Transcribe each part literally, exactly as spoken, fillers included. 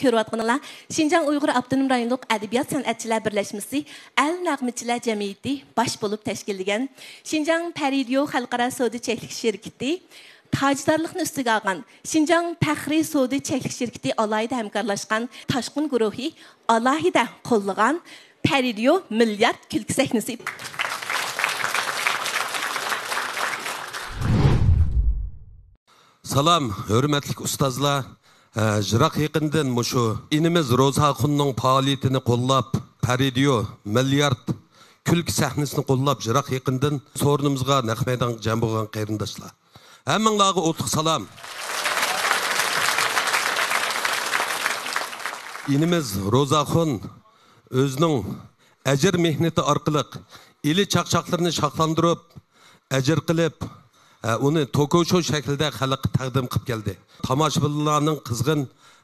كۆرۈۋاتقىنىڭلار شىنجاڭ ئۇيغۇر ئاپتونوم رايونلۇق ئەدەبىيات سەنئەتچىلەر بىرلەشمىسى ئەل نەغمىچىلەر جەمئىيىتى باش بولۇپ تەشكىللىگەن، شىنجاڭ پەرىدىيو خەلقئارا سودا چەكلىك شىركىتى تاجدارلىقنى ئۈستىگە ئالغان، شىنجاڭ پەخرىي سودا چەكلىك شىركىتى ئالاھىدە ھەمكارلاشقان، تاشقىن گۇرۇھى ئالاھىدە قوللىغان پەرىدىيو مىليارد كۈلكە سەھنىسى. سالام، ھۆرمەتلىك ئۇستازلار. ھە، يىراق يېقىندىن مۇشۇ ئىنىمىز روزاخۇننىڭ پائالىيىتىنى قوللاپ، پەرىدىيو مىليارد كۈلكە سەھنىسىنى قوللاپ، يىراق يېقىندىن سورۇنىمىزغا نەق مەيدانغا جەم بولغان قېرىنداشلار، ھەممىڭلارغا ئوتلۇق سالام. ئىنىمىز روزاخۇن ئۆزىنىڭ ئەجىر مېھنىتى ئارقىلىق ئىلى چاقچاقلىرىنى شاخلاندۇرۇپ، ئەجىر قىلىپ، ئە، ئۇنى توكو شو شەكلىدە خەلققە تەقدىم قىلىپ كەلدى. تاماشىبىنلارنىڭ قىزغىن،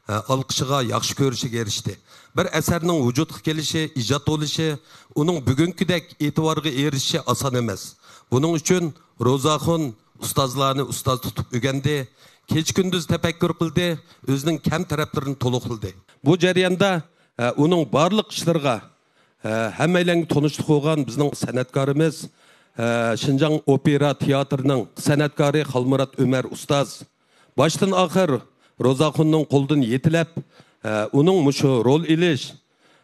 ئە، ئالقىشىغا، ياخشى كۆرۈشىگە ئېرىشتى. بىر ئەسەرنىڭ ۋۇجۇدقا كېلىشى، ئىجاد بولۇشى، ئۇنىڭ بۈگۈنكىدەك ئېتىبارغا ئېرىشىشى ئاسان ئەمەس. بۇنىڭ ئۈچۈن روزاخۇن ئۇستازلارنى ئۇستاز تۇتۇپ ئۆگەندى، كېچە-كۈندۈز تەپەككۇر قىلدى، ئۆزىنىڭ كەم تەرەپلىرىنى تولۇقلىدى. بۇ جەرياندا، ئە، ئۇنىڭ بارلىق ئىشلىرىغا، ئە، ھەممەيلەنگە تونۇشلۇق بولغان بىزنىڭ سەنئەتكارىمىز، ئە، شىنجاڭ ئوپېرا تىياتىرىنىڭ سەنئەتكارى خالمۇرات ئۆمەر ئۇستاز باشتىن ئاخىر روزاخۇننىڭ قولىدىن يېتىلەپ، ئە، ئۇنىڭ مۇشۇ رول ئېلىش،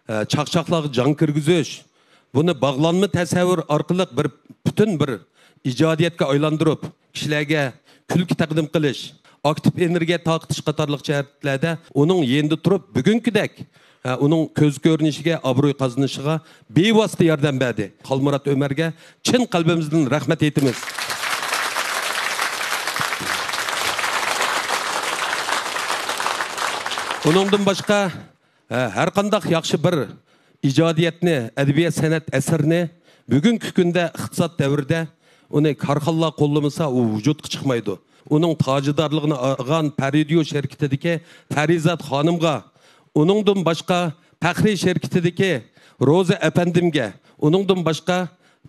ئە، چاقچاقلارغا جان كىرگۈزۈش، بۇنى باغلانما تەسەۋۋۇر ئارقىلىق بىر پۈتۈن بىر ئىجادىيەتكە ئايلاندۇرۇپ، كىشىلەرگە كۈلكە تەقدىم قىلىش، ئاكتىپ ئېنېرگىيە تارقىتىش قاتارلىق جەھەتلەردە ئۇنىڭ يېنىدا تۇرۇپ، بۈگۈنكىدەك، ئە، ئۇنىڭ كۆز كۆرۈنۈشىگە، ئابرۇي قازىنىشىغا بىۋاسىتە ياردەم بەردى. خالمۇرات ئۆمەرگە چىن قەلبىمىزدىن رەھمەت ئېيتىمىز. ئۇنىڭدىن باشقا، ھە، ھەر قانداق ياخشى بىر ئىجادىيەتنى، ئەدەبىيات سەنئەت ئەسىرىنى بۈگۈنكى كۈندە ئىقتىساد دەۋرىدە ئۇنى كارخانىلار قوللىمىسا، ئۇ ۋۇجۇدقا چىقمايدۇ. ئۇنىڭ تاجىدارلىقىنى ئالغان پەرىدىيو شىركىتىدىكى پەرىزات خانىمغا، ئۇنىڭدىن باشقا پەخرىي شىركىتىدىكى روزا ئەپەندىمگە، ئۇنىڭدىن باشقا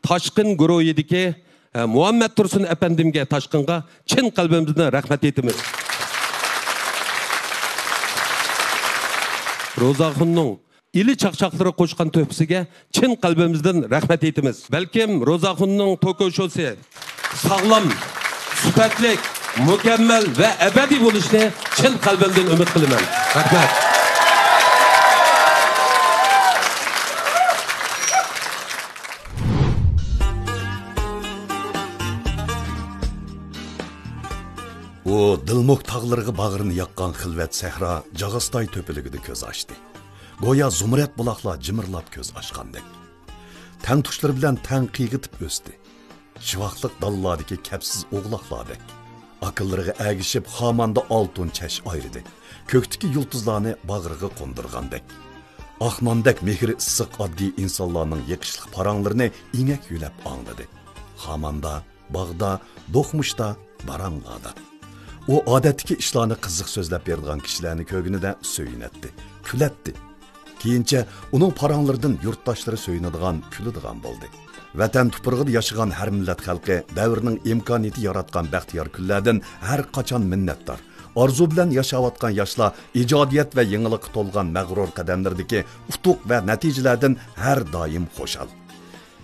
تاشقىن گۇرۇھىدىكى، ئە، مۇھەممەت تۇرسۇن ئەپەندىمگە، تاشقىنغا چىن قەلبىمىزدىن رەھمەت ئېيتىمىز. روزاخۇننىڭ ئىلى چاقچاقلىرى قوشقان تۆھپىسىگە چىن قەلبىمىزدىن رەھمەت ئېيتىمىز. بەلكىم روزاخۇننىڭ توكو شوسى ساغلام، سۈپەتلىك، مۇكەممەل ۋە ئەبەدىي بولۇشىنى چىن قەلبىمدىن ئۈمىد قىلىمەن. رەھمەت. ئۇ دىلمۇك تاغلىرىغا باغرىنى ياققان خىلۋەت سەھرا جاغاستاي تۆپىلىكىدە كۆز ئاچتى. گويا زۇمرەت بۇلاقلار جىمىرلاپ كۆز ئاچقاندەك. تەڭتۇشلىرى بىلەن تەڭ قىيغىتىپ ئۆستى. شىۋاقلىق دالىلاردىكى كەپسىز ئوغلاقلاردەك. ئاكىلىرىغا ئەگىشىپ خاماندا ئالتۇن چەش ئايرىدى. كۆكتىكى يۇلتۇزلارنى باغرىغا قوندۇرغاندەك. ئاق ناندەك مېھرى ئىسسىق ئاددىي ئىنسانلارنىڭ يېقىشلىق پاراڭلىرىنى ئىڭەك يۆلەپ ئاڭلىدى. خاماندا، باغدا، دوقمۇشتا، باراڭلاردا. ئۇ ئادەتتىكى ئىشلارنى قىزىق سۆزلەپ بېرىدىغان كىشىلەرنى كۆرگىنىدە سۆيۈنەتتى، كۈلەتتى. كېيىنچە ئۇنىڭ پاراڭلىرىدىن يۇرتداشلىرى سۆيۈنىدىغان، كۈلىدىغان بولدى. ۋەتەن تۇپرىقىدا ياشىغان ھەر مىللەت خەلقى دەۋرنىڭ ئىمكانىيىتى ياراتقان بەختىيار كۈنلەردىن ھەر قاچان مىننەتدار. ئارزۇ بىلەن ياشاۋاتقان ياشلار ئىجادىيەت ۋە يېڭىلىققا تولغان مەغرۇر قەدەملىرىدىكى ئۇتۇق ۋە نەتىجىلەردىن ھەر دائىم خۇشال.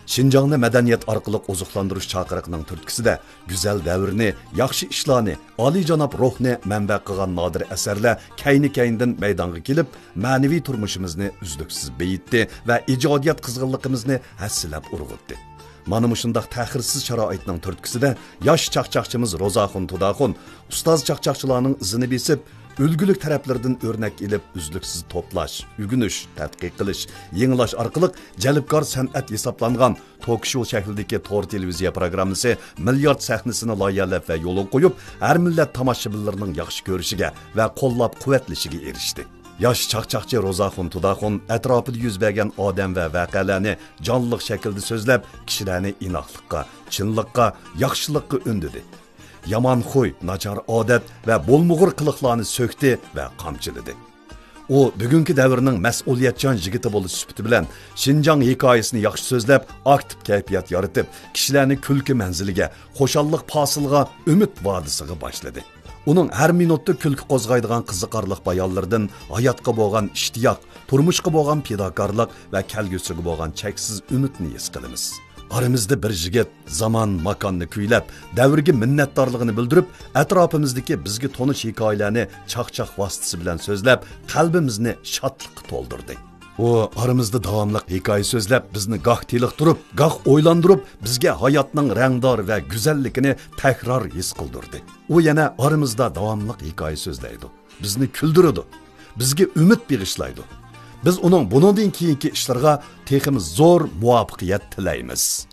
شىنجاڭنى مەدەنىيەت ئارقىلىق ئوزۇقلاندۇرۇش چاقىرىقىنىڭ تۈرتكىسىدە، گۈزەل دەۋرنى، ياخشى ئىشلارنى، ئالىيجاناب روھنى مەنبە قىلغان نادىر ئەسەرلەر كەينى-كەينىدىن مەيدانغا كېلىپ، مەنىۋى تۇرمۇشىمىزنى ئۈزلۈكسىز بېيىتتى ۋە ئىجادىيەت قىزغىنلىقىمىزنى ھەسسىلەپ ئۇرغۇتتى. مانا مۇشۇنداق تەخىرسىز شارائىتنىڭ تۈرتكىسىدە، ياش چاقچاقچىمىز روزاخۇن تۇداخۇن ئۇستاز چاقچاقچىلارنىڭ ئىزىنى بېسىپ، ئۈلگىلىك تەرەپلىرىدىن ئۆرنەك ئېلىپ، ئۈزلۈكسىز توپلاش، ئۆگىنىش، تەتقىق قىلىش، يېڭىلاش ئارقىلىق جەلپكار سەنئەت ھېسابلانغان توك شو شەكلىدىكى تور تېلېۋىزىيە پروگراممىسى مىليارد سەھنىسىنى لايىھەلەپ ۋە يولغا قويۇپ، ھەر مىللەت تاماشىبىنلىرىنىڭ ياخشى كۆرۈشىگە ۋە قوللاپ قۇۋۋەتلىشىگە ئېرىشتى. ياش چاقچاقچى روزاخۇن تۇداخۇن ئەتراپىدا يۈز بەرگەن ئادەم ۋە ۋەقەلەرنى جانلىق شەكىلدە سۆزلەپ، كىشىلەرنى ئىناقلىققا، چىنلىققا، ياخشىلىققا ئۈندىدى. يامان خۇي، ناچار ئادەت ۋە بولمىغۇر قىلىقلارنى سۆكتى ۋە قامچىلىدى. ئۇ بۈگۈنكى دەۋرنىڭ مەسئۇلىيەتچان يىگىتى بولۇش سۈپىتى بىلەن شىنجاڭ ھېكايىسىنى ياخشى سۆزلەپ، ئاكتىپ كەيپىيات يارىتىپ، كىشىلەرنى كۈلكە مەنزىلىگە، خۇشاللىق پاسىلىغا، ئۈمىد ۋادىسىغا باشلىدى. ئۇنىڭ ھەر مىنۇتتا كۈلكە قوزغايدىغان قىزىقارلىق بايانلىرىدىن ھاياتقا بولغان ئىشتىياق، تۇرمۇشقا بولغان پىداكارلىق ۋە كەلگۈسىگە بولغان چەكسىز ئۈمىدنى ھېس قىلىمىز. ئارىمىزدا بىر يىگىت زامان، ماكاننى كۈيلەپ، دەۋرگە مىننەتدارلىقىنى بىلدۈرۈپ، ئەتراپىمىزدىكى بىزگە تونۇش ھېكايىلەرنى چاقچاق ۋاسىتىسى بىلەن سۆزلەپ، قەلبىمىزنى شادلىققا تولدۇردى. ئۇ ئارىمىزدا داۋاملىق ھېكايە سۆزلەپ، بىزنى گاھ تېلىقتۇرۇپ، گاھ ئويلاندۇرۇپ، بىزگە ھاياتنىڭ رەڭدار ۋە گۈزەللىكىنى تەكرار ھېس قىلدۇردى. ئۇ يەنە ئارىمىزدا داۋاملىق ھېكايە سۆزلەيدۇ، بىزنى كۈلدۈرىدۇ، بىزگە ئۈمىد بېغىشلايدۇ. بىز ئۇنىڭ بۇنىڭدىن كېيىنكى ئىشلىرىغا تېخىمۇ زور مۇۋەپپەقىيەت تىلەيمىز.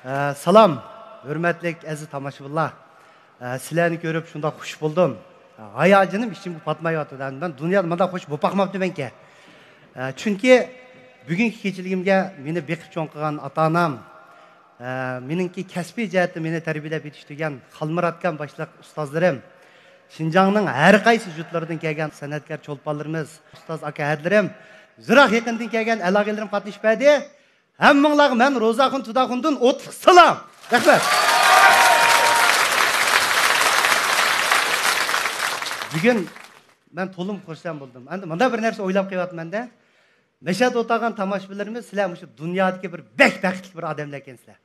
ئە، سالام، ھۆرمەتلىك ئەزىز تاماشىبىنلار. ئە، سىلەرنى كۆرۈپ شۇنداق خۇش بولدۇم. ئە، ھاياجىنىم ئىچىمگە پاتمايۋاتىدۇ. مەن دۇنيادا مۇنداق خۇش بولۇپ باقماپتىمەنكەن. ئە، چۈنكى بۈگۈنكى كېچىلىكىمگە مېنى بېقىپ چوڭ قىلغان ئاتا-ئانام، ئە، مېنىڭكى كەسپىي جەھەتتە مېنى تەربىيەلەپ يېتىشتۈرگەن خالمۇرات ئاكام باشلىق ئۇستازلىرىم، شىنجاڭنىڭ ھەر قايسى يۇرتلىرىدىن كەلگەن سەنئەتكار چولپانلىرىمىز، ئۇستاز ئاكا ھەدىلىرىم، يىراق يېقىندىن كەلگەن ئەلاقىلىرىم قاتنىشىپ بەردى. ھەممىڭلارغا مەن روزاخۇن تۇداخۇندىن ئوتلۇق سالام. رەھمەت. بۈگۈن مەن تولىمۇ خۇرسەن بولدۇم. ئەمدى مۇنداق بىر نەرسە ئويلاپ قېلىۋاتىمەن-دە. مەشەدە ئولتۇرغان تاماشىبىنلىرىمىز، سىلەر مۇشۇ دۇنيادىكى بىر بەك بەختلىك بىر ئادەملەر ئىكەنسىلەر.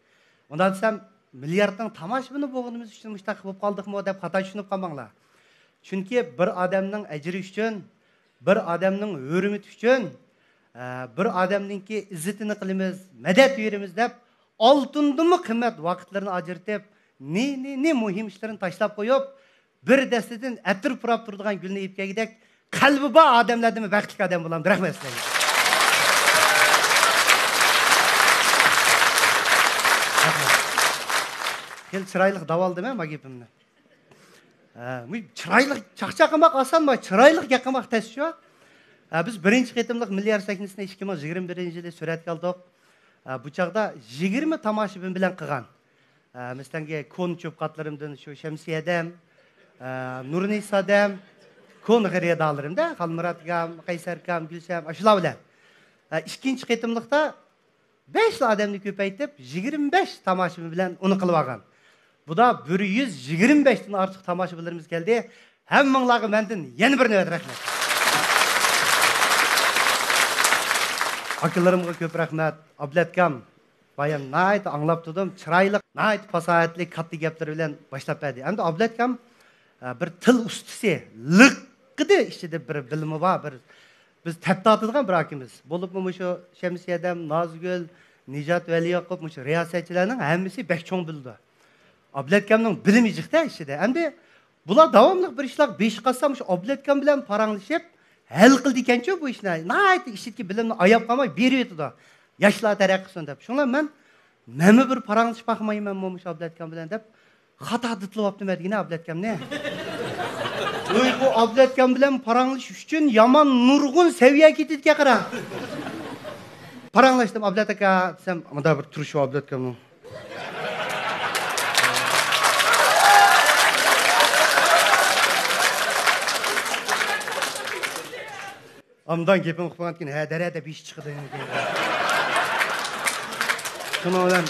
ئۇنداق دېسەم، مىلياردنىڭ تاماشىبىنى بولغىنىمىز ئۈچۈن مۇشۇنداق بولۇپ قالدۇقمۇ دەپ خاتا چۈشىنىپ قالماڭلار. چۈنكى بىر ئادەمنىڭ ئەجرى ئۈچۈن، بىر ئادەمنىڭ ھۆرمىتى ئۈچۈن، ئە، بىر ئادەمنىڭكى ئىززىتىنى قىلىمىز، مەدەت بېرىمىز دەپ، ئالتۇندىنمۇ قىممەت ۋاقىتلىرىنى ئاجرىتىپ، نى، نى، نى مۇھىم ئىشلىرىنى تاشلاپ قويۇپ، بىر دەستىدىن ئەتىر پۇراپ تۇرىدىغان گۈلنى ئېلىپ كەلگۈدەك قەلبى بار ئادەملەردىنمۇ بەختلىك ئادەم بولامدۇ؟ رەھمەت سىلەرگە. رەھمەت. خېلى چىرايلىق داۋالدىم ھە ما گېپىمنى. ھە، بۇ چىرايلىق چاقچاق قىلماق ئاسان، ما چىرايلىق گەپ قىلماق تەس شۇ. ھە، بىز بىرىنچى قېتىملىق مىليار سەھنىسىنى ئىككى مىڭ يىگىرمە بىرىنچى يىلى سۈرەتكە ئالدۇق. ھە، بۇ چاغدا يىگىرمە تاماشىبىن بىلەن قىلغان. ئە، مەسىلەنگە، كونا چوپقاتلىرىمدىن شۇ شەمسىيەدەم، ئە، نۇرنىسادەم، كونا خېرىدارلىرىمدا، خالمۇراتكام، قەيسەركام، گۈلشەم، ئاشۇلار بىلەن. ئە، ئىككىنچى قېتىملىقتا بەشلا ئادەمنى كۆپەيتىپ، يىگىرمە بەش تاماشىبىن بىلەن ئۇنى قىلىۋالغان. بۇدا بىر يۈز يىگىرمە بەشتىن ئارتۇق تاماشىبىنلىرىمىز كەلدى. ھەممىڭلارغا مەندىن يەنە بىر نۆۋەت رەھمەت. ئاكىلىرىمغا كۆپ رەھمەت. ئابلەتكام، بايام ناھايىتى ئاڭلاپ تۇردۇم. چىرايلىق، ناھايىتى پاساھەتلىك، كاتتا گەپلىرى بىلەن باشلاپ بەردى. ئەمدى ئابلەتكام، ئە، بىر تىل ئۇستىسى، لىققىدە ئىچىدە بىر بىلىمى بار، بىر بىز تەپ تارتىدىغان بىر ئاكىمىز. بولۇپمۇ مۇشۇ شەمسىيەدەم، نازگۈل، نىجات ۋەلىياقۇپ، مۇشۇ رىياسەتچىلەرنىڭ ھەممىسى بەك چوڭ بىلىدۇ. ئابلەتكامنىڭ بىلىمى جىقتە ئىچىدە. ئەمدى بۇلار داۋاملىق بىر ئىشلارغا بېشى قاتسا، مۇشۇ ئابلەتكام بىلەن پاراڭلىشىپ ھەل قىلىدىكەنچۇ بۇ ئىشنى. ناھايىتى ئىچىدىكى بىلىمنى ئاياپ قالماي بېرىۋېتىدۇ. ياشلار تەرەققىي قىلسۇن دەپ. شۇڭا مەن، مەنمۇ بىر پاراڭلىشىپ باقمايمەنمۇ مۇشۇ ئابلەتكام بىلەن دەپ، خاتا دىتلىۋاپتىمەن دېگىنە ئابلەتكامنى. ۋوي، بۇ ئابلەتكام بىلەن پاراڭلىشىش ئۈچۈن يامان نۇرغۇن سەۋىيە كېتىدىكەن قارا. پاراڭلاشتىم، ئابلەت ئاكا دېسەم، مۇنداق بىر تۇرۇشى بار ئابلەتكامنىڭ. ئاندىن گېپىنى ئۇقۇپ قالغاندىكىن، ھە، دەرە دەپ يېشى چىقىدۇ. شۇنىڭ بىلەن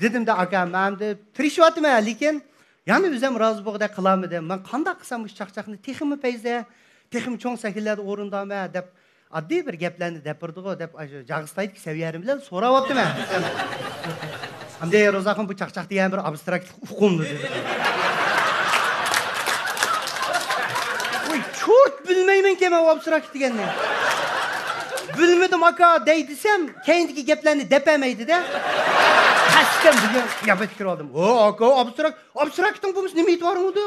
دېدىم-دە، ئاكا، مەن ئەمدى تىرىشىۋاتىمەن، لېكىن يەنە ئۆزۈم رازى بولغۇدەك قىلالمىدىم. مەن قانداق قىلسام مۇشۇ چاقچاقنى تېخىمۇ پەيزە، تېخىمۇ چوڭ سەھنىلەردە ئورۇندايمەن دەپ، ئاددىي بىر گەپلەرنى دەپ بېرىدىغۇ دەپ، ئاشۇ جاغىستايدىكى سەۋىيەمدىن سوراۋاپتىمەن. ئەمدى روزاخۇن، بۇ چاقچاق دېگەن بىر ئابستراكت ئۇقۇمدۇ دېدى. ۋوي، چۇرت بىلمەيمەنكەن مەن ئۇ ئابستراكت دېگەننى. بىلمىدىم ئاكا دەي دېسەم، كەينىدىكى گەپلەرنى دەپەلمەيدۇ-دە. قەستەن بۈگۈن قىياپەتكە كىرىۋالدىم. ھو ئاكا، ئابستراكت، ئابستراكتنىڭ بولمىسا نېمە ئېتىبارىڭ بولىدۇ؟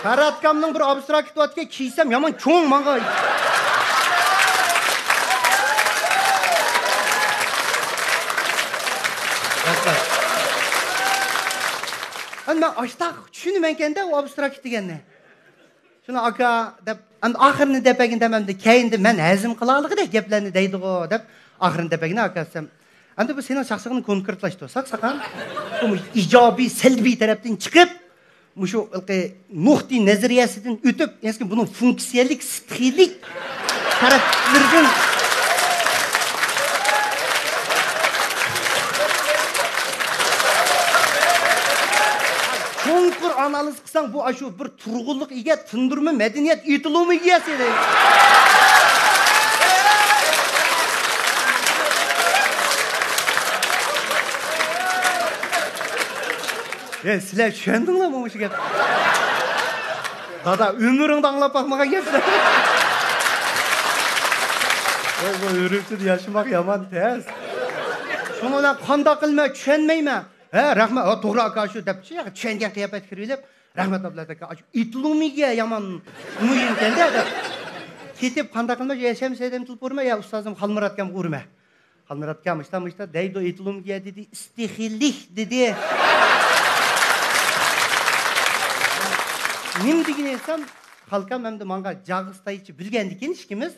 پەرھاتكامنىڭ بىر ئابستراكت باركەن، كىيسەم يامان چوڭ ماڭا. ئەمدى مەن ئاشتاق چۈشىنىمەنكەندە ئۇ ئابستراكت دېگەننى. شۇنى ئاكا دەپ، ئەمدى ئاخىرىنى دەپ بەرگىن دەم، ئەمدى كەينىدە مەن ھەزىم قىلالىغۇدەك گەپلەرنى دەيدىغۇ دەپ، ئاخىرىنى دەپ بەرگىنە ئاكا دېسەم، ئەمدى بۇ سېنىڭ شەخسىڭنى كونكرېتلاشتۇرساق ساقان، بۇ ئىجابىي، سەلبىي تەرەپتىن چىقىپ، مۇشۇ ھېلىقى نۇقتىئى نەزەرىيەسىدىن ئۆتۈپ، ئەسلى بۇنىڭ فۇنكسىيەلىك، سىتخىلىك تەرەپلىرىدىن چوڭقۇر ئانالىز قىلساڭ، بۇ ئاشۇ بىر تۇرغۇنلۇق ئىگە، تىندۇرما مەدەنىيەت ئېتىلومى ئىگىسى. ئەي، سىلەر چۈشەندىڭلارمۇ مۇشۇ گەپنى؟ دادا، ئۆمرۈڭدە ئاڭلاپ باقمىغان گەپلەر. ۋاي، بۇ ئۈرۈمچىدە ياشىماق يامان تەس. شۇنىڭ بىلەن قانداق قىلىمەن، چۈشەنمەيمەن. ھە، رەھمەت، ھە، توغرا ئاكا شۇ دەپ، چۈشەنگەن قىياپەتكە كىرىۋېلىپ، رەھمەت ئابلەت ئاكا، ئاشۇ ئېتىلومىگە يامان مۇھىم ئىكەن-دە دەپ. كېتىپ قانداق قىلىمەن، يا شەمسىيەدىن تىلپۇرما، يا ئۇستازىم خالمۇراتكامغا ئۇرما. خالمۇراتكام ئىشتا، مۇشتا دەيدۇ، ئېتىلومگە دېدى، ئىستىخىلىك دېدى. نېمە دېگىنى دېسەم، قالكام ئەمدى ماڭا جاغىستايچە بىلگەندىكىن ئىككىمىز،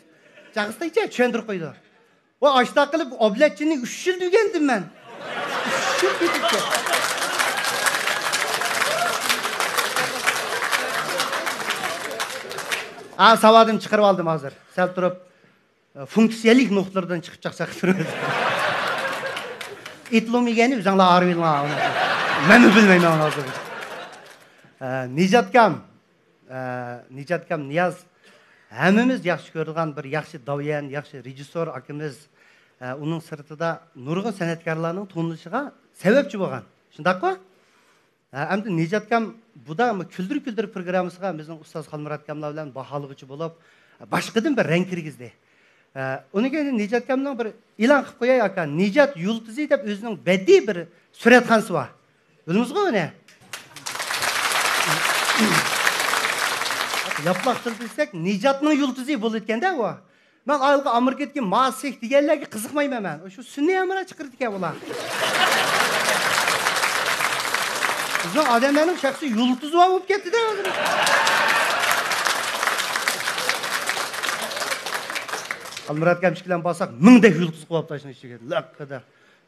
جاغىستايچە چۈشەندۈرۈپ قويدى. ۋە ئاشۇنداق قىلىپ ئوبلەتچىنى ئۈچ يىل دېگەندىم مەن. ئۈچ يىل كېتىپتۇ. ھا، ساۋادىمنى چىقىرىپ ئالدىم ھازىر. سەل تۇرۇپ، فۇنكسىيەلىك نۇقتىلىرىدىن چىقىپ چاقچاق قىلىپ تۇرىمىز. ئېيتىلمىگەننى ئۆزۈڭلار ئاغرىۋېلىڭلار. مەنمۇ بىلمەيمەن ئۇنى ھازىر. ئە، نىجاتكام. ئە، نىجاتكام نىياز ھەممىمىز ياخشى كۆرىدىغان بىر ياخشى داۋيەن، ياخشى رېژىسسور ئاكىمىز. ئە، ئۇنىڭ سىرتىدا نۇرغۇن سەنئەتكارلارنىڭ تونۇلۇشىغا سەۋەبچى بولغان. شۇنداققۇ؟ ئە، ئەمدى نىجاتكام بۇدا كۈلدۈر كۈلدۈر پروگراممىسىغا بىزنىڭ ئۇستاز خالمۇراتكاملار بىلەن باھالىغۇچى بولۇپ، باشقىدىن بىر رەڭ كىرگۈزدى. ئە، ئۇنىڭ كېيىن نىجاتكامنىڭ بىر ئېلان قىلىپ قوياي، ئاكا، نىجات يۇلتۇزى دەپ ئۆزىنىڭ بەدىئىي بىر سۈرەتخانىسى بار. بىلىمىزغۇ ئۇنى؟ ياپلاق تىل دېسەك، نىجاتنىڭ يۇلتۇزى بولىدىكەن-دە ئۇ. مەن ئايالغا ئامېرىكىدىكى ماسك دېگەنلەرگە قىزىقمايمەن مەن. شۇ سۈنئىي ھەمراھ چىقىرىدىكەن ئۇلار. بىزنىڭ ئادەملەرنىڭ شەخسىي يۇلتۇزى بار بولۇپ كەتتى-دە ھازىر. ئالمۇرات ئاكام ئىككى بىلەن بارساق، مىڭدەك يۇلتۇز قويۇپتۇ شۇنىڭ ئىچىگە. لەققىدە.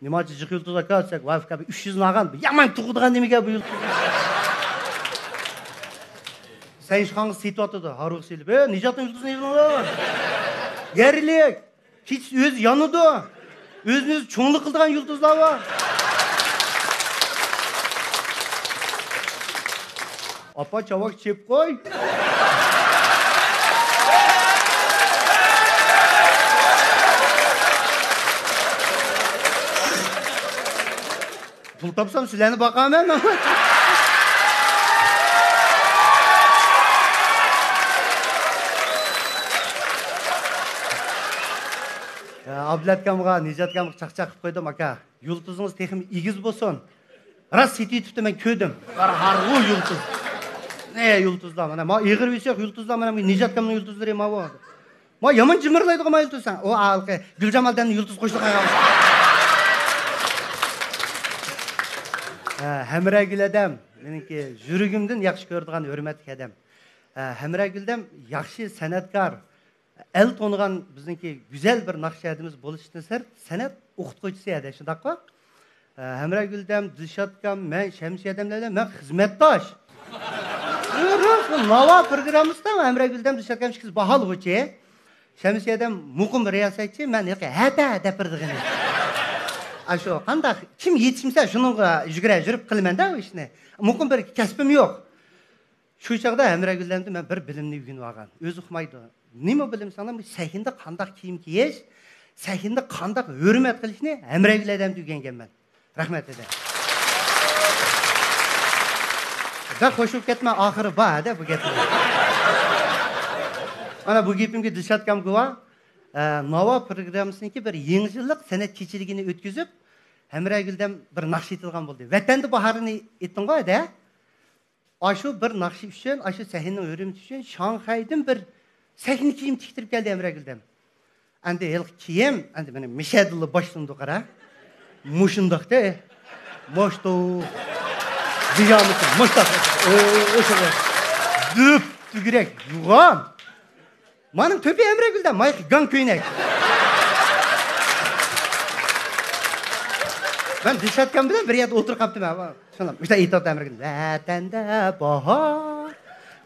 نېمانچە جىق يۇلتۇز ئاكا دېسەك، ۋاي ئۇكا، بىر ئۈچ يۈز ناغان، يامان تۇغىدىغان نېمىگە بۇ يۇلتۇز؟ سەن ئىشخانىغا سېتىۋاتىدۇ، ھارۋىغا سېلىپ، ئەي، نىجاتنىڭ يۇلتۇزىنى ئېلىڭلار. يەرلىك، كېچىسى ئۆزى يانىدۇ. ئۆزىنى ئۆزى چوڭلۇق قىلىدىغان يۇلتۇزلار بار. ئاپا، چاۋاك چېپ قوي. پۇل تاپسام سىلەرنى باقارمەن. ئابلەتكامغا، نىجاتكامغا چاقچاق قىلىپ قويدۇم، ئاكا. يۇلتۇزىڭىز تېخىمۇ ئېگىز بولسۇن. راست سېتىۋېتىپتۇ، مەن كۆردۈم. قارا، ھارۋۇ يۇلتۇز. نە يۇلتۇزلار مانا. ما ئېغىر يۈسۈك يۇلتۇزلار مانا، نىجاتكامنىڭ يۇلتۇزلىرى ماۋۇ. ما يامان جىمىرلايدىغۇ ما يۇلتۇز سەن. ئۇ ھالقى گۈلجامال دەمنى يۇلتۇز قوشۇلغان. ھە، ھەمراگۈل ھەدەم، مېنىڭكى يۈرىكىمدىن ياخشى كۆرىدىغان ھۆرمەتلىك ھەدەم. ھە، ھەمراگۈل ھەدەم ياخشى سەنئەتكار. ئەل تونۇغان بىزنىڭكى گۈزەل بىر ناخشىچى ھەدىمىز بولۇشتىن سىرت، سەنئەت ئوقۇتقۇچىسى ھەدە، شۇنداققۇ؟ ھە، ھەمراگۈل ھەدەم، دىلشات ئاكام، مەن شەمسىيە ھەدەملەر بىلەن مەن خىزمەتداش. ناۋا پروگراممىسىدا ھەمراگۈل ھەدەم، دىلشات ئاكام ئىككىسى باھالىغۇچى. شەمسىيە ھەدەم مۇقىم رىياسەتچى، مەن ھېلىقى ھەدە دەپ بېرىدىغىنى. ئاشۇ قانداق، كىم يېتىشمىسە شۇنىڭغا يۈگۈرە يۈرۈپ قىلىمەن-دە ئۇ ئىشنى. مۇقىم بىر كەسپىم يوق. شۇ چاغدا ھەمراگۈل ھەدەمدىن مەن بىر بىلىمنى ئۆگىنىۋالغان. ئۆزى ئۇقمايدۇ. نېمە بىلىم دېسەڭلار، بۇ سەھنىدە قانداق كىيىم كىيىش، سەھنىدە قانداق ھۆرمەت قىلىشنى ھەمراگۈل ھەدەمدىن ئۆگەنگەنمەن. رەھمەت ھەدە. بەك خوش بولۇپ كەتمە، ئاخىرى بار ھەدە بۇ گەپنىڭ. مانا بۇ گېپىمگە دىلشات ئاكام گۇۋاھ. ئە، ناۋا پروگراممىسىنىڭكى بىر يېڭى يىللىق سەنئەت كېچىلىكىنى ئۆتكۈزۈپ، ھەمراگۈل ھەدەم بىر ناخشا ئېيتىدىغان بولدى. ۋەتەندە باھارنى ئېيتتىڭغۇ ھەدە. ئاشۇ بىر ناخشا ئۈچۈن، ئاشۇ سەھنىنىڭ ھۆرمىتى ئۈچۈن شاڭخەيدىن بىر سەھنە كىيىم تىكتۈرۈپ كەلدى ھەمراگۈل ھەدەم. ئەمدى ھېلىقى كىيىم، ئەمدى مانا مىشەدىنلا باشلىنىدۇ، قارا. مۇشۇنداق-دە. ماشتو. بىجامىسى مۇشتاق. ئو، ئوشۇق. دۈپ تۈگرەك يوغان. مانا تۆپى ھەمراگۈل ھەدەم، مايقى گاڭ كۆينەك. مەن دىلشات ئاكام بىلەن بىر يەردە ئولتۇرۇپ قاپتىمەن. شۇنداق، مۇشۇنداق ئېيتىۋاتىدۇ ھەمراگۈل ھەدەم. ۋەتەندە باھار.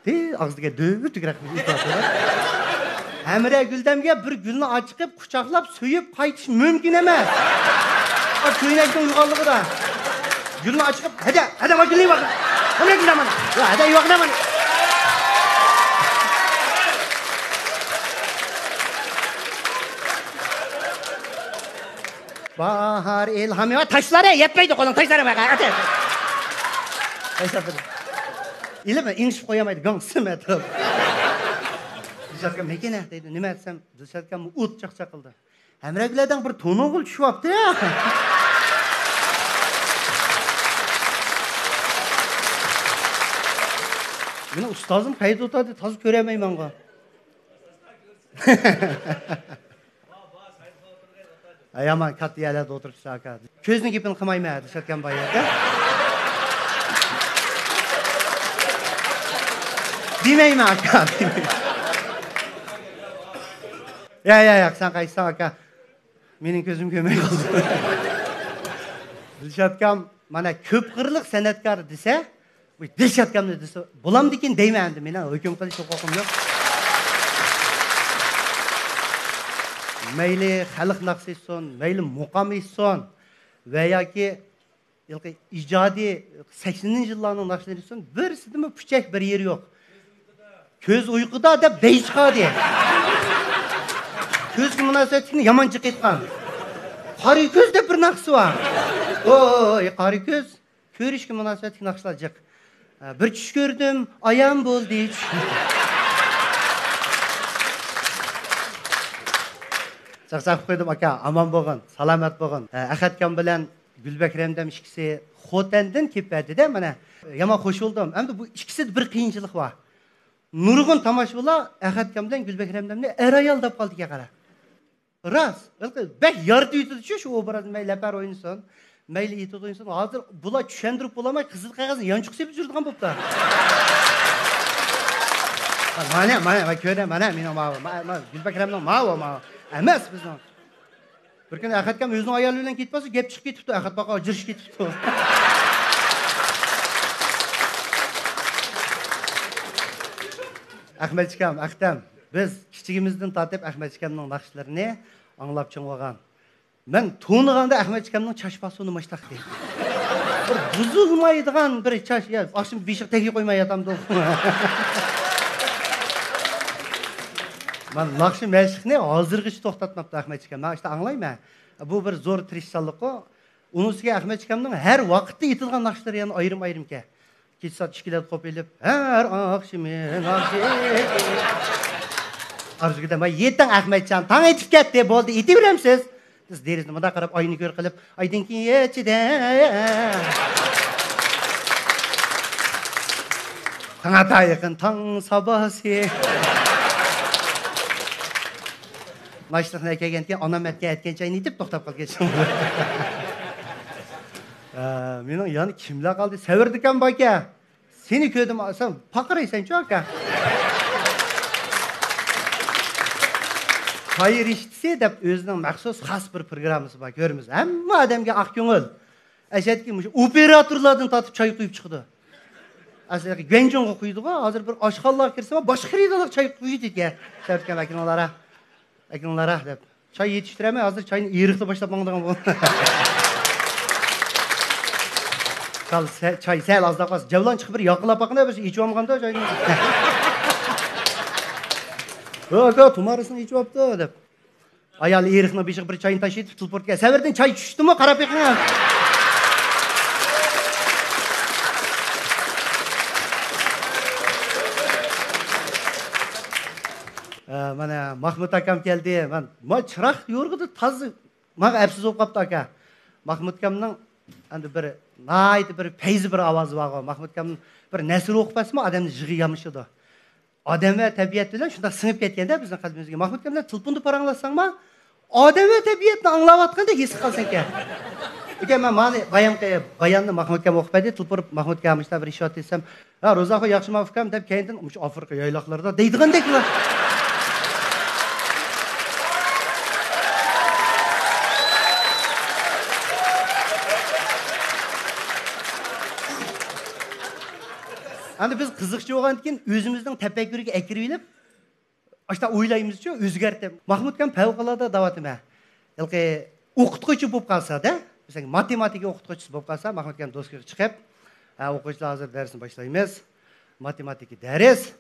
دى، ئاغزىدىكى دۈگە تۈگرەك ئېيتىۋاتىدۇ. ھەمراگۈل ھەدەمگە بىر گۈلنى ئاچىقىپ، قۇچاقلاپ، سۆيۈپ قايتىش مۇمكىن ئەمەس. ئا، كۆينەكنىڭ يوغانلىقىدا. گۈلنى ئاچىقىپ، ھەدە، ھەدە، ما گۈلنى يوغان. ھەمراگۈل ھەدەم مانا. يا، ھەدە، يوغان مانا. باھار ئىلھامى. ۋاي، تاشلار، ئەي، يەتمەيدۇ قولۇڭ، تاشلار، ۋاي، ئەتە. تاشلاپ بېرىڭ. ئىلىم ئېڭىشىپ قويالمايدۇ، گاڭ سىم ئەتراپ. دىلشات ئاكام، مەكىنە دەيدۇ، نېمە دېسەم، دىلشات ئاكام ئوت چاقچاق قىلدى. ھەمراگۈل ھەدەم بىر تونۇڭغۇل چۈشۈۋاپتۇ. مېنىڭ ئۇستازىم قەيەردە ئولتۇردى، تازا كۆرەلمەيمەنغۇ. ھە، يامان كاتتا يەرلەردە ئولتۇرۇپسىز، ئاكا. كۆزنىڭ گېپىنى قىلمايمەن، دىلشات ئاكام بار يەردە. دېمەيمەن، ئاكا، دېمەيمەن. يا، يا، يا، سەن قايسىسەن، ئاكا؟ مېنىڭ كۆزۈم كۆرمەي قالدى. دىلشات ئاكام مانا كۆپ قىرلىق سەنئەتكار دېسە، بۇ دىلشات ئاكامنى دېسە بولامدىكىن دەيمەن ئەمدى. مېنىڭ ھۆكۈم قىلىش ھوقۇقۇم يوق. مەيلى خەلق ناخشىسى ئېيتسۇن، مەيلى مۇقام ئېيتسۇن ۋە ياكى ھېلىقى ئىجادىي سەكسىنىنچى يىللارنىڭ ناخشىلىرى ئېيتسۇن، بىرسىدىمۇ پۇچەك بىر يېرى يوق. كۆز ئۇيقۇدا دەپ بەي چىقاردى. كۆزگە مۇناسىۋەتلىكنى يامان جىق ئېيتقان. قارا كۆز دەپ بىر ناخشىسى بار. ۋوي، قارا كۆز. كۆرۈشكە مۇناسىۋەتلىك ناخشىلار جىق. بىر چۈش كۆردۈم، ئايان بولدى چۈش. چاقچاق قويدۇم، ئاكا، ئامان بولغىن، سالامەت بولغىن. ئەخەتكام بىلەن گۈلبەكرەمدەم ئىككىسى خوتەندىن كېلىپ بەردى-دە مانا. يامان خوش بولدۇم. ئەمدى بۇ ئىككىسىدە بىر قىيىنچىلىق بار. نۇرغۇن تاماشىبىنلار ئەخەتكام بىلەن گۈلبەكرەمدەمنى ئەر-ئايال دەپ قالدىكەن، قارا. راست. بەك يارىتىۋېتىدۇ-چۇ شۇ ئوبرازنى، مەيلى لەپەر ئوينىسۇن، مەيلى ئېتوت ئوينىسۇن. ھازىر بۇلار چۈشەندۈرۈپ بولالماي، قىزىل قەغەزنى يانچۇق سېلىپ يۈرىدىغان بوپتۇ. مانا، مانا، مانا، كۆرە، مانا، مېنىڭ ماۋۇ، ما-، ما-، گۈلبەكرەمنىڭ ماۋۇ، ماۋۇ. ئەمەس بىزنىڭ. بىر كۈنى ئەخەتكام ئۆزىنىڭ ئايالى بىلەن كېتىپ قالسا، گەپ چىقىپ كېتىپتۇ، ئەخەت باقا ئاجرىشىپ كېتىپتۇ. ئەخمەتجىكام، ئەختەم، بىز كىچىكىمىزدىن تارتىپ ئەخمەتجىكامنىڭ ناخشىلىرىنى ئاڭلاپ چوڭ بولغان. مەن تونۇغاندا ئەخمەتجىكامنىڭ چاچ پاسونى ماشتاقتى. بىر بۇزۇلمايدىغان بىر چاچ، يا، ئاخشىمى بېشىغا تەگكە قويماي ياتامدۇ. مانا ناخشا مەشىقنى ھازىرغىچە توختاتماپتۇ ئەخمەتجىكام. مەن ئىشتا ئاڭلايمەن. بۇ بىر زور تىرىشچانلىققۇ. ئۇنىڭ ئۈستىگە ئەخمەتجىكامنىڭ ھەر ۋاقىتتا ئېيتىدىغان ناخشىلىرى يەنە ئايرىم-ئايرىمكەن. كېچە سائەت ئىككىلەردە قوپۇپ ئېلىپ، ھەر ئاخشىمى ناخشا. ئارزۇگۈل دەم، ۋاي يېتىڭ ئەخمەتجان، تاڭ ئېتىپ كەتتى، بولدى، ئېتىۋېرەمسىز. بىز دېرىزىدىن مۇنداق قاراپ ئاينى كۆر قىلىپ، ئايدىڭكى ئىچىدە. تاڭ ئاتا يېقىن، تاڭ ساباسى. ناشتىخانا كەلگەندىكىن ئانام ئەتكەن، ئەتكەن چاينى ئېتىپ توختاپ قالغان. ئە، مېنىڭ يەنە كىملەر قالدى؟ سەۋردىكەن باركەن. سېنى كۆردۈم، سەن پارقىرايسەنچۇ، ئاكا. چاي رىشتىسى دەپ ئۆزىنىڭ مەخسۇس خاس بىر پروگراممىسى بار، كۆرىمىز. ھەممە ئادەمگە ئاق كۆڭۈل. ئەشەدىكى مۇشۇ ئوپېراتورلاردىن تارتىپ چاي قۇيۇپ چىقىدۇ. ئەسلى گۇەنجۇڭغا قۇيىدىغۇ، ھازىر بىر ئاشخانىلارغا كىرسىمۇ، باشقا خېرىدارلارغا چاي قۇيىدىكەن. سەۋردىكەن، ئەكىلىڭلارا، ئەكىلىڭلارا دەپ. چاي يېتىشتۈرەلمەي، ھازىر چاينى ئېرىقتا باشلاپ ماڭىدىغان بولدى. چال-، سە-، چاي سەل ئازلاپ قالسا، جەۋلان چىقىپ بىر ياقىلاپ باققىنا، بىز ئىچىۋالمىغاندا چاينى. ھە، ئاكا، تۇمارىسىنى ئىچىۋاپتۇ، دەپ. ئايالى ئېرىقنىڭ بېشىغا بىر چاينى تاشلىۋېتىپ، تېلېپورتكە، سەۋردىن چاي چۈشتىمۇ، قاراپ بېقىڭ. ئە، مانا، ماھمۇت ئاكام كەلدى. مەن، ما چىراغ يورۇقىدا تازا ماڭا ئەپسىز بولۇپ قاپتۇ، ئاكا. ماھمۇت ئاكامنىڭ ئەمدى بىر ناھايىتى بىر پەيزى بىر ئاۋازى بارغۇ. ماھمۇت ئاكام بىر نەسر ئوقۇپ بەرسىمۇ، ئادەمنىڭ يىغى يامىشىدۇ. ئادەم ۋە تەبىئەت بىلەن شۇنداق سىڭىپ كەتكەندە بىزنىڭ قەلبىمىزگە. ماھمۇت ئاكام بىلەن تېلېفوندا پاراڭلاشساڭما، ئادەم ۋە تەبىئەتنى ئاڭلاۋاتقاندەك ھېس قىلسەنكەن. ئۆكەم، مەن مانا بايامقى باياننى ماھمۇت ئاكام ئوقۇپ بەردى، تېلېفون ماھمۇت ئاكام مۇشۇنداق بىر ئىش بار دېسەم، ھە، روزاخۇن ياخشىمۇ ئۇكام دەپ كەينىدىن مۇشۇ ئافرىقا يايلاقلىرىدا دەيدىغاندەكلا. ئەمدى بىز قىزىقچى بولغاندىكىن ئۆزىمىزنىڭ تەپەككۇرىگە ئەكىرىۋېلىپ، ئاشتا ئويلايمىزچۇ، ئۆزگەرتىپ. ماھمۇت ئاكام پەۋقۇلئاددە دەۋاتىمەن. ھېلىقى ئوقۇتقۇچى بولۇپ قالسا-دە، مەسىلەن، ماتېماتىكا ئوقۇتقۇچىسى بولۇپ قالسا، ماھمۇت ئاكام دوسكىغا چىقىپ، ھە، ئوقۇغۇچىلار، ھازىر دەرسنى باشلايمىز. ماتېماتىكا دەرس.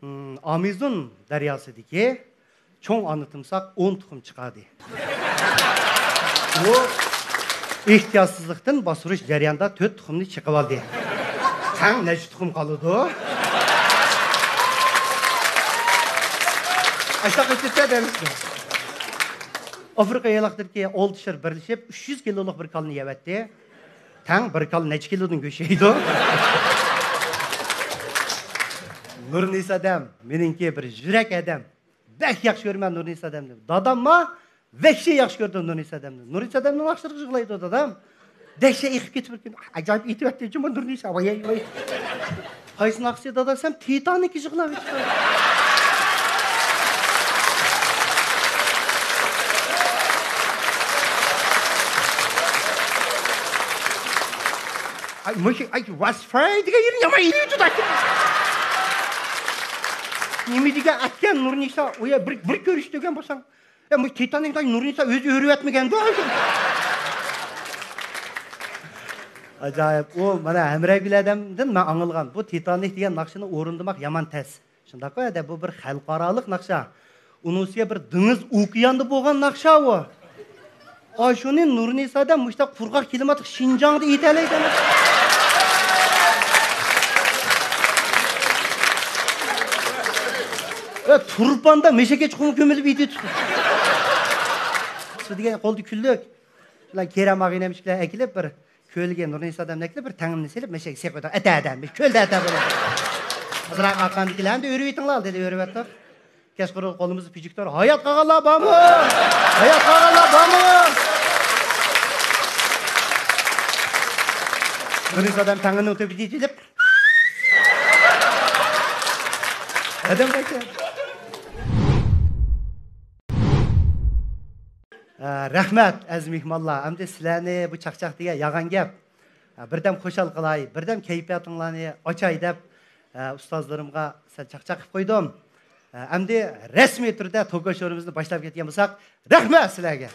ھىم، ئامېزون دەرياسىدىكى چوڭ ئانا تىمساھ ئون تۇخۇم چىقاردى. ئۇ ئېھتىياتسىزلىقتىن باستۇرۇش جەريانىدا تۆت تۇخۇمنى چېقىۋالدى. تەڭ نەچچە تۇخۇم قالىدۇ؟ ئاشۇنداق ئېيتىپتۇ دەرسنى. ئافرىقا يايلاقلىرىدىكى ئالتە شىر بىرلىشىپ، ئۈچ يۈز كىلولۇق بىر كالىنى يەۋەتتى. تەڭ بىر كالا نەچچە كىلودىن گۆش يەيدۇ؟ نۇرنىسا دەم، مېنىڭكى بىر يۈرەك ئادەم. بەك ياخشى كۆرىمەن نۇرنىسا دەمنى. دادامما ۋەھشىي ياخشى كۆرىدۇ نۇرنىسا دەمنى. نۇرنىسا دەمنىڭ ناخشىلىرىغا يىغلايدۇ دادام. دەھشەت ئېقىپ كېتىپ بىر كۈنى، ئاجايىپ ئېيتىۋەتتى جۇمۇ نۇرنىسا، ۋاي، ۋاي. قايسى ناخشىسى دادا دېسەم، تىتانىككە يىغلاپ كېتىپتۇ. ئاي، مۇشۇ، ئاي، ۋاسفاي دېگەن يېرىنى يامان ئېلىۋېتىدۇ. نېمە دېگەن ئەتكەن نۇرنىسا، ئۇ يەر بىر، بىر كۆرۈشتۈرگەن بولساڭ. يا، بۇ تىتانىكنى نۇرنىسا ئۆزى ئۆرۈۋەتمىگەندۇ؟ ئاجايىپ. ئۇ مانا ھەمراھ گۈل ئادەمدىن مەن ئاڭلىغان. بۇ تىتانىك دېگەن ناخشىنى ئورۇندىماق يامان تەس. شۇنداققۇ ھەدە، بۇ بىر خەلقئارالىق ناخشا. ئۇنىسىگە بىر دېڭىز ئوكياندا بولغان ناخشا ئۇ. ئاشۇنى نۇرنىسا دە مۇشتاق قۇرغاق كېلىۋاتىدۇ، شىنجاڭدا ئېيتەلەيدۇ. ئە، تۇرپاندا مەشەكە چوقۇم كۆمۈلۈپ ئېتىۋېتىپتۇ. سۇ دېگەن قولدا كۈنلۈك. بىلەن كېرەم ئاغىنەم ئىككىلەن ئەكېلىپ بىر كۆلگە نۇرنىسا ئادەمنى ئەكېلىپ بىر تەڭنىنى سېلىپ مەشەكە سېقىۋېتىپ ئەتە ئەتە كۆلدە ئەتە بولىدۇ. ئازراق ئاققاندىكىلەرنى ئۆرۈۋېتىڭلار دېدى، ئۆرۈۋەتتۇق. كەچقۇرۇن قولىمىزدا پروژېكتور. ھايات قالغانلار بارمۇ؟ ھايات قالغانلار بارمۇ؟ نۇرنىسا ئادەم تەڭنىنىڭ تۆپىدە ئېتىلىپ. ئادەم قايتتى. ئە، رەھمەت، ئەزىز مېھمانلار. ئەمدى سىلەرنى بۇ چاقچاق دېگەن يالغان گەپ. ئە، بىردەم خۇشال قىلاي، بىردەم كەيپىياتىڭلارنى ئاچاي دەپ، ئە، ئۇستازلىرىمغا سەل چاقچاق قىلىپ قويدۇم. ئە، ئەمدى رەسمىي تۈردە توكو شورىمىزنى باشلاپ كەتكەن بولساق، رەھمەت سىلەرگە.